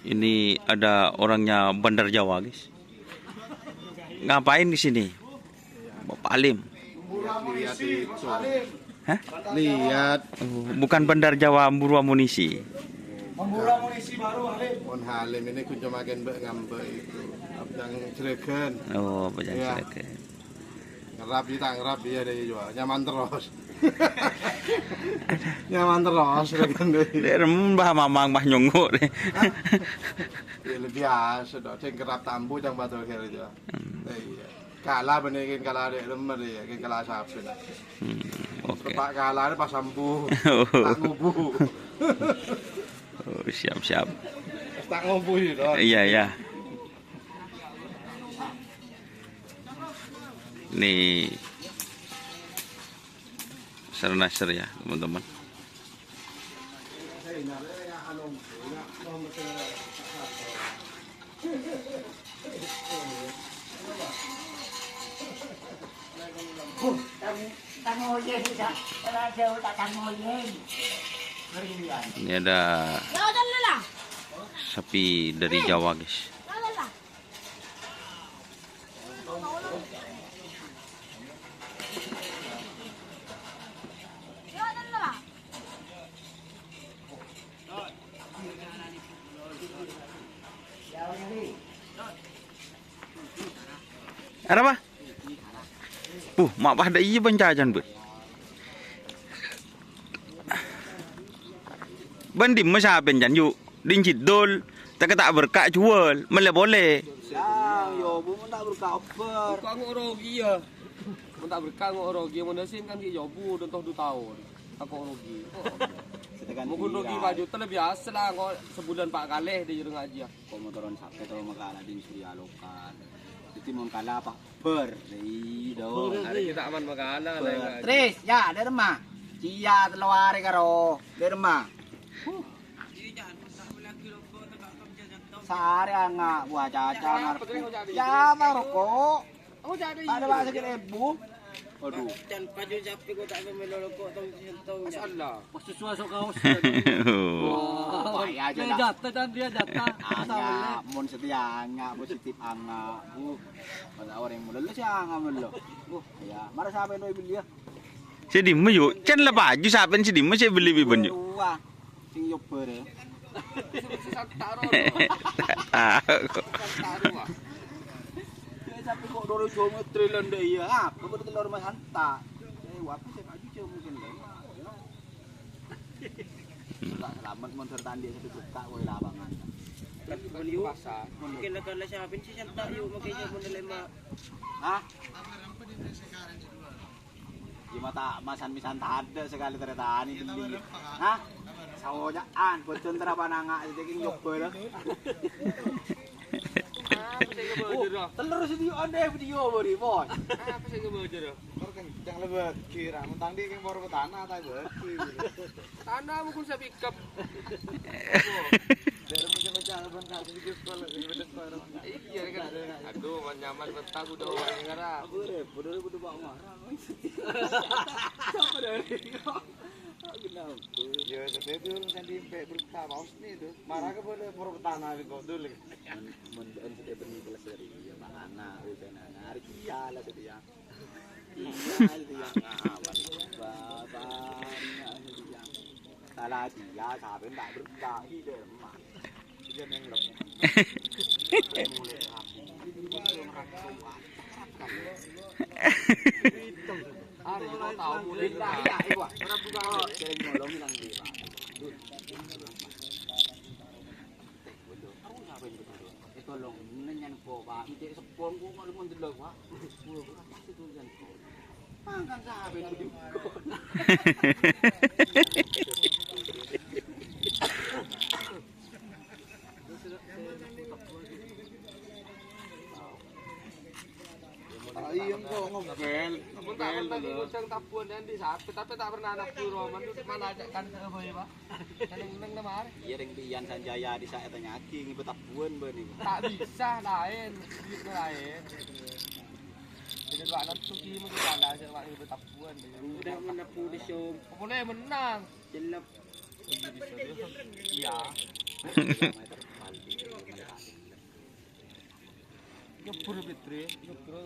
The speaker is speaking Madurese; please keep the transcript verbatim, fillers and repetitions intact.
Ini ada orangnya Bandar Jawa, guys. Ngapain di sini? Bapak Alim. Lihat itu. Hah? Lihat. Oh, bukan Bandar Jawa, Memburu Amunisi. Memburu Amunisi baru, Alim. Pon Halim ini kunci makin mbak ngambek itu. Abdang Jelegan. Oh, Abdang Jelegan. Ngerap iki, tak ngerap, iya, deh, iya, nyaman terus. Nyaman terus, Jelegan, deh. Dek, rem, Mbah Mamang, Mbah Nyonggo, deh. Ya, lebih biasa, dok. Sing kerap tambu, cang batul kira, iya. Hmm. Iya. Kalah bener, kan kalah dek, rem, iya, kan kalah sapi, nah. Hmm, oke. Pak kalah, pas sambu. Oh. Tak ngubu. Oh, siap, siap. Tak ngubu, ya, dok. Iya, iya. Ini Nasr-Nasr ya, teman-teman. Ini ada sapi dari Jawa, guys. Arapa? Puh, ma' padâ iyâ bân cacana, bâ. Bân dimma sapèn, Can, yu? Dhin Jidul, tekka ta' berka' juwâl, mellè polè. Yang, yo, bu, mon ta' berka' obâr. Kok nggak rugi ya? Mon ta' berka' nggak rugi, mon hasil kan ghi' yo, bu, udah toh dua tahun. Tako' rugi. Mon rugi empat juta lebih asal lah, kok sebulan empat kali di rumah aja. Kok motoran sakit, kalau makan ada yang Surya lokal. Jadi mon kala apa? Ber, ri, do. Hari kita aman makala, Ber. Lah, Tris, ya, dâ' remma. Sia tello arè karo, dâ' remma. Sarè anga', buah caca ngarep. Ya, apa roko'? Ada bahasa kira ibu. Aduh. Can paju sapi kok tak melo roko' tong sentong. Masyaallah. Pas sesuai sok kaos. Wah, ya aja dah. Jatah, Can, dia jatah. Anga', mon setia anga', positif anga'. Bu. Mana orang mulu lu sih anga' mulu. Bu, ya, mara sampai noi beli ya. Sè dimma, yu? Can la paju sapèn sè dimma sè bellè bi' bânnya'? Wah, sing nyoba rè. Santa ro. Santa ro, wah. Dia sampai kok doro jomo trilan deh, iya. Ah, kebut telur mas hanta. Eh, waktu saya paju jomo kan. Selamat mon serta andi' satu juta kowe lapangan. Mungkin la kala sapèn sè santa yu, mungkin sè mon lema. Hah? Cuma ta' masan-misan tadâ' sakalè tarètan bellè. Hah? Saoja'an, bocor tera pananga, jadi ki nyoba lho. Apa sih ngebajur, ah? Telur sè dio ande video bari, boy. Apa sih ngebajur, ah? Kor kencang le bagi, ra. Mentang di keng poro petana, ta' bagi. Tana mungkin saya pick up. Dari musim pecah, bang, tak sedikit sekolah, sedikit sekolah. Iya, kan? Aduh, man nyaman, bentar, udah orang dengar, ah. Aku repot, udah, udah bawa marah. Siapa dari? Kenapa? Ya, tapi itu urusan di P P berita, Pak Husni itu. Marah ke boleh poro petana, kok dulu. Mon, mon, mon, sudah beri kelas dari dia, Pak Ana, udah nana, hari kia lah, sudah ya. Iya, itu ya. Bapak, ya, itu ya. Salah dia, sampai tak berkah, tidak, Mak. Dia yang lebih. Mulai rapi. Hari ini kau tahu, mulai. Iya, iya, iya. Orang bukan. Sering nolongin lagi, Pak. Teh, betul. Aku ngapain betul? Eh, tolong, nenyan po, Pak. Ide sepong, kok malu mendelok, Pak. Wah, apa sih tulisan po? Mangan sampai begitu. Ah, iya, engko' ngobel. Mun tak pernah ngocang tabuhan yang di sapi, tapi tak pernah anak buruh, man, mana ajak kan ke apa ya, Pak? Kan neng, neng lemari. Iya, ring Pian Sanjaya di saat tanya aki, ngibet tabuhan, Mbak, nih. Tak bisa, lain. Duit lain. Jadi, Pak, nanti tuh gimana, Pak? Nggak ajak, Pak, ngibet tabuhan. Udah menepu di show. Boleh menang. Jelek. Iya. Nyubur, Fitri, nyubur.